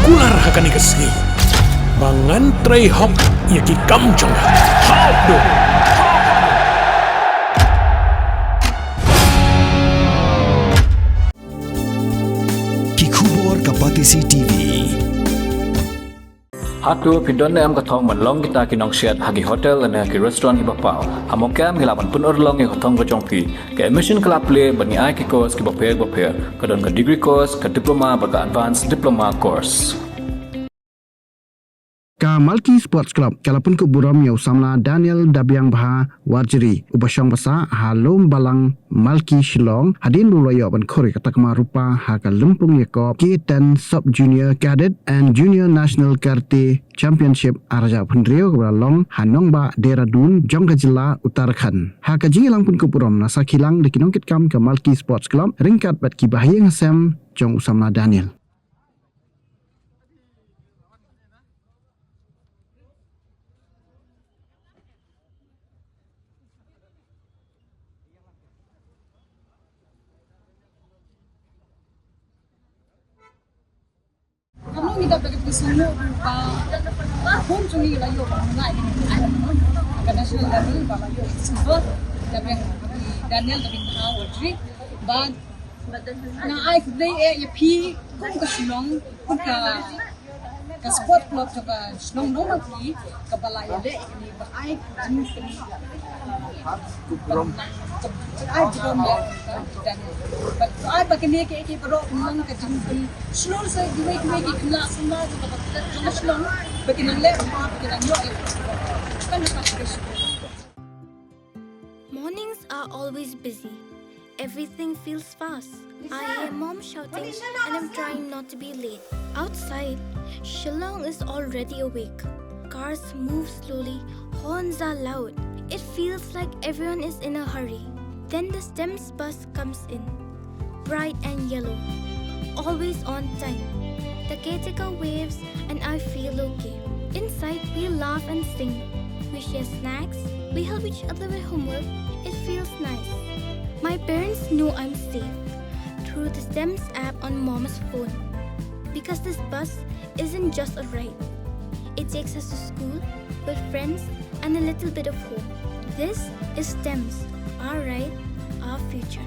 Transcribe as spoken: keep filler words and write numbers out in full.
Kular ha kane ka sngi ba ngan trei hok ïa ki kam jong nga. Hap dum. Ki khubor ka Batesi T V. Hato phi don ne em ka thong ban long kita ki nongsiat ha ki hotel ne ha ki restaurant kiba paw? Ha Mawkyrwat ngi lah ban pynurlong ïa ka thong ka jong phi. Ka admission ka la plie bad ngi ai ki course kiba pher ba pher. Ka don ka degree course, ka diploma bad ka advanced diploma course. Ka Malki Sports Club ka la pynkup burom ïa u samla Daniel Dabiang Bha Warjri, uba shong basa ha Lum Balang Malki Shillong, hadien ba u la ïoh ban khur ïa ka takma rupa ha ka lympung ïakob K ten Sub Junior Cadet and Junior National Karate Championship ar hajar arphew hynriew kaba la long ha Nongbah Dehradun jong ka jylla Uttarakhand. Ha ka jingïalang pynkup burom la sakhi lang da ki nongkitkam ka Malki Sports Club ryngkat bad ki bahaïing hasem jong u samla Daniel. Kumno ngi dap da ka jingsngew ba bun jong ngi la ïoh ban ngai ka national level ba la ïoh silver, da beng Daniel da beng Bha Warjri. Ba nga ai khublei eh ïa phi kum ka shnong, kum ka ka sport club jong ka shnong Nomalki kaba la ïaleh ïa kane ba ai ka jingpyni, ai burom ïa ka Daniel. Bad ai ba kane ka, ka baroh ka long ka jingpynshlur sa kiwei kiwei ki khynnah samla jong ka, jong ka shnong ba ki nang leh bha, ba ki nang ïoh ïa ka. Kan ka Mornings are always busy. Everything feels fast. I hear mom shouting and I'm trying not to be late. Outside, Shillong is already awake. Cars move slowly, horns are loud. It feels like everyone is in a hurry. Then the STEMS bus comes in, bright and yellow, always on time. The caretaker waves and I feel okay. Inside, we laugh and sing. We share snacks. We help each other with homework. It feels nice. My parents know I'm safe through the STEMS app on mom's phone, because this bus isn't just a ride. It takes us to school, with friends, and a little bit of hope. This is STEMS, our ride, our future.